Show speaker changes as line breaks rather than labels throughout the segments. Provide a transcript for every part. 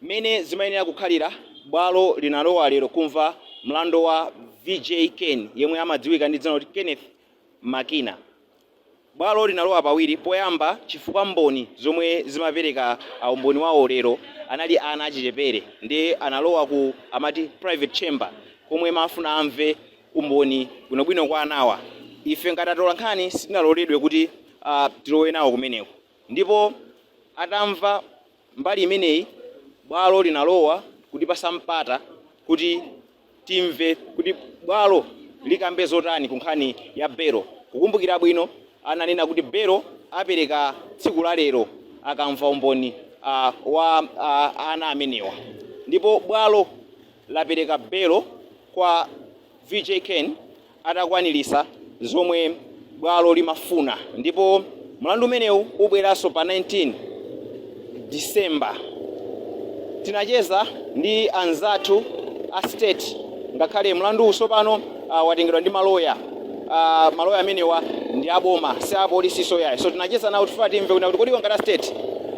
Mmene zimayenera kukhalira, bwalo linalowa lero kumva mlandu wa VJ Ken, yemwe amadziwika ndi dzina kuti Kenneth Makina. Bwalo linalowa pawiri. Poyamba, chifukwa mboni zomwe zimapereka umboni wawo lero anali ana achichepere, ndi analowa ku amati private chamber, komwe mafuna amve umboni bwinobwino kwa anawa. Ife ngati atola nkhani sitinaloledwe kuti tilowe nawo kumeneko. Ndipo atamva mbali imeneyi, bwalo linalowa kutipasa mpata kuti timve kuti bwalo likambe zotani ku nkhani ya belo. Kukumbukira bwino, ananena kuti belo apereka tsiku la lero akamva umboni wa ana amenewa. Ndipo bwalo lapereka belo kwa VJ Ken atakwanirisa zomwe bwalo limafuna, ndipo mlandu umenewu ubweranso pa 19 December. Tinacheza ndi anzathu a State, ngakhale mlandu tsopano watengedwa ndi maloya. Maloya amenewa ndi aboma, si apolisi soyayi. So tinacheza nawo, tifuna timve kuti kodi ngati a State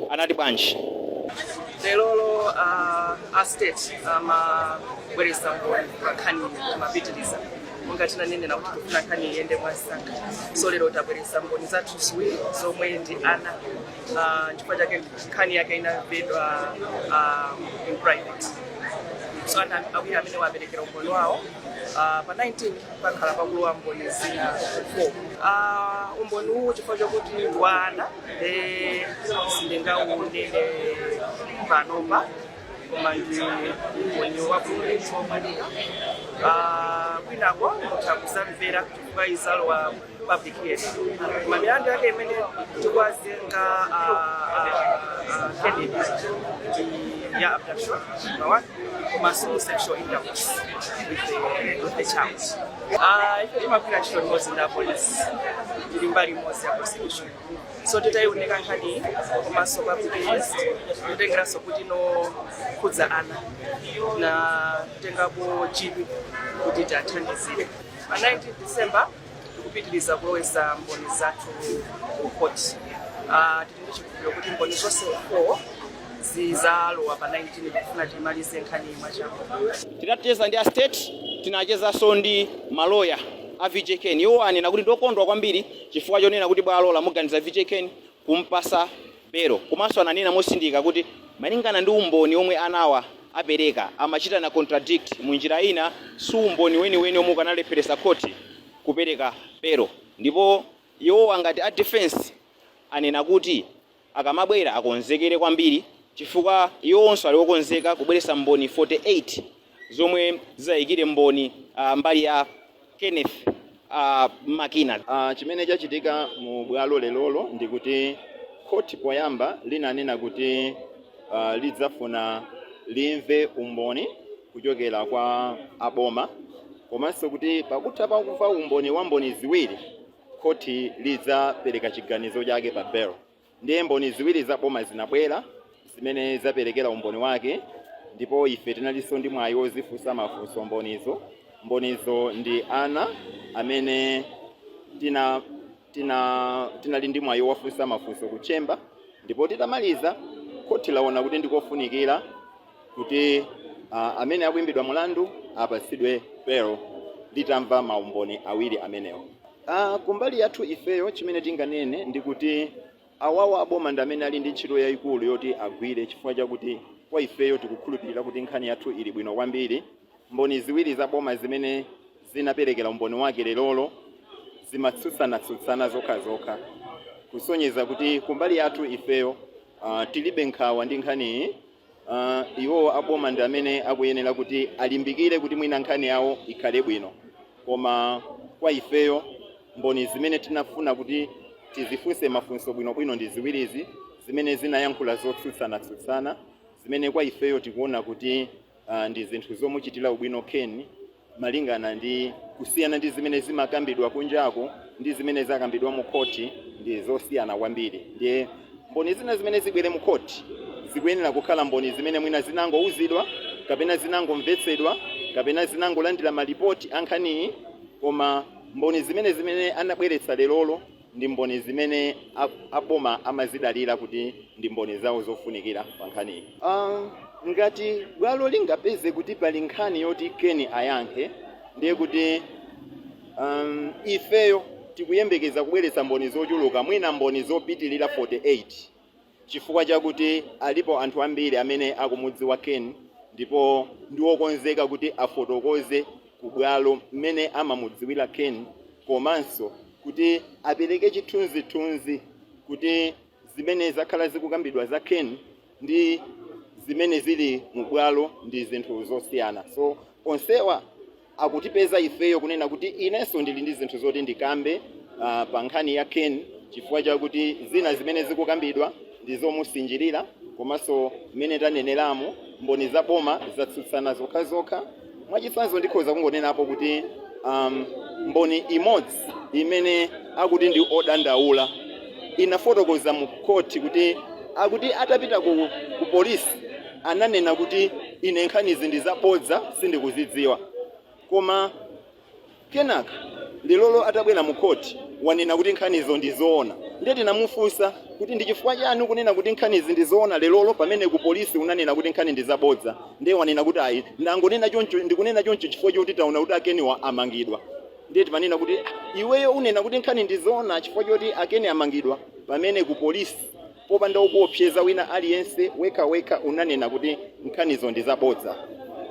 anati bwanji.
Lerolo a State amabweresa mboni pa nkhani, timapitiriza monga tinanenera kuti tikufuna nkhani iyende mwasanga. So lero tabweresa mboni zathu ziwiri zomwe ndi ana, chifukwa chake nkhani yake inamvedwa in private. So ana awiri amene waperekera umboni wawo, pa 19 pakhala pakulowa mboni zina 4. Umboni uwu, chifukwa chokuti ndi wa ana, nde sindingaunene panopa, koma ndi umboni wabwino womaliza. Kwinako mutha kuzamvera chifukwa izalowa public hearing. Koma milandu yake imene tikuwazenga Kennedy ndi ya abduction number one, komanso sexual intercourse with the child. Ife timagwira ntchito limodzi ndi apolisi, tili mbali imodzi ya prosecution. So titayioneka nkhani komanso public interest, kutengeranso kuti inokhudza ana, natengapo chidwi kuti tiathandizire. Pa 19 December tikupitiriza kulowesa mboni zathu ku court. Tili ndi chikhulupiriro kuti mboni zonse 4 zizalowa pa 19. Tikufuna timalize nkhani mwachangu.
Tinacheza ndi a State, tinachezanso ndi maloya a VJ Ken. Iwo anena kuti ndokondwa kwambiri chifukwa chonena kuti bwalo lamuganiza VJ Ken kumpasa belo. Komanso ananena mosindika kuti malingana ndi umboni omwe anawa apereka, amachita na contradict munjira ina, si umboni weniweni omwe ukanalepheresa khoti kupereka belo. Ndipo iwo angati a defense anena kuti akamabwera akonzekere kwambiri, chifukwa iwonso ali okonzeka kubweretsa mboni 48 zomwe zizayikire mboni mbali ya Kenneth Makina.
Chimene chachitika mu bwalo lelolo ndikuti khoti poyamba linanena kuti lidzafuna limve umboni kuchokera kwa aboma, komanso kuti pakutha pakumva umboni wa mboni ziwiri, khoti lidzapereka chiganizo chake pa bail. Ndiye mboni ziwiri za boma zinabwera zimene zaperekera umboni wake, ndipo ife tinalinso ndi mwayi wozifunsa mafunso mbonizo. Mbonizo ndi ana amene tinali ndi mwayi wowafunsa mafunso ku chamber. Ndipo titamaliza, khoti laona kuti ndikofunikira kuti amene akuimbidwa mulandu apatsidwe bail litamva maumboni awiri amenewo. Kumbali yathu ifeyo, chimene tinganene ndi kuti awawa aboma ndi amene ali ndi ntchito yayikulu yoti agwire, chifukwa chakuti kwa ifeyo tikukhulupirira kuti nkhani yathu ili bwino kwambiri. Mboni ziwiri za boma zimene zinaperekera umboni wake lerolo zimatsutsana-tsutsana zokhazokha, kusonyeza kuti kumbali yathu ifeyo tilibe nkhawa ndi nkhaniyi. Iwowo aboma ndi amene akuyenera kuti alimbikire kuti mwina nkhani yawo ikhale bwino, koma kwa ifeyo mboni zimene tinafuna kuti tizifunse mafunso bwinobwino ndi ziwirizi zimene zinayankhula zotsutsana-tsutsana, zimene kwa ifeyo tikuona kuti ndi zinthu zomuchitira ubwino Ken, malingana ndi kusiyana ndi zimene zimakambidwa kunjako ndi zimene zakambidwa mu khoti ndi zosiyana kwambiri. Ndiye mboni zina zimene zibwere mu khoti zikuyenera kukhala mboni zimene mwina zinangouzidwa kapena zinangomvetsedwa kapena zinangolandira malipoti a nkhaniyi, koma mboni zimene anabweretsa lerolo ndi mboni zimene aboma amazidalira kuti ndi mboni zawo zofunikira pa nkhaniyi. Ngati bwalo lingapeze kuti pali nkhani yoti Ken ayankhe, ndiye kuti ifeyo tikuyembekeza kubweretsa mboni zochuluka, mwina mboni zopitilira 48, chifukwa chakuti alipo anthu ambiri amene akumudziwa Ken ndipo ndiwokonzeka kuti afotokoze kubwalo mmene amamudziwira Ken, komanso kuti apereke chithunzithunzi kuti zimene zakhala zikukambidwa za Ken ndi zimene zili mubwalo ndi zinthu zosiyana. So onsewa akutipeza ifeyo kunena kuti inenso ndili ndi zinthu zoti ndikambe pa nkhani ya Ken, chifukwa chakuti zina zimene zikukambidwa ndi zomusinjirira, komanso mmene taneneramo, mboni za boma zatsutsana zokhazokha. Mwachitsanzo, ndikhoza kungonenapo kuti mboni imodzi imene akuti ndi odandaula inafotokoza mu khoti kuti akuti atapita ku polisi ananena kuti, "Ine nkhanizi ndi zabodza, sindikuzidziwa." Koma kenaka lilolo atabwera mu khoti wanena kuti nkhanizo ndi zoona. Ndiye tinamufunsa kuti, "Ndi chifukwa chani kunena kuti nkhanizi ndi zoona lelolo pamene ku polisi unanena kuti nkhani ndi zabodza?" Ndiye wanena kuti, "Ayi, ndangonena choncho, ndikunena choncho chifukwa choti taona kuti akeniwa amangidwa." Ndiye timanena kuti, "Ah, iweyo unena kuti nkhani ndi zoona chifukwa choti akeni amangidwa, pamene ku polisi popanda ukuopseza wina aliyense, wekha unanena kuti nkhanizo ndi zabodza."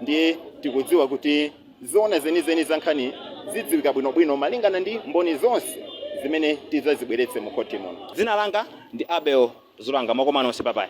Ndiye tikudziwa kuti zoona zenizeni za nkhani zidziwika bwinobwino malingana ndi mboni zonse zimene tidzazibweretse mu khoti muno.
Dzina langa ndi Abel Zulanga. Mwakoma nonse, bye bye.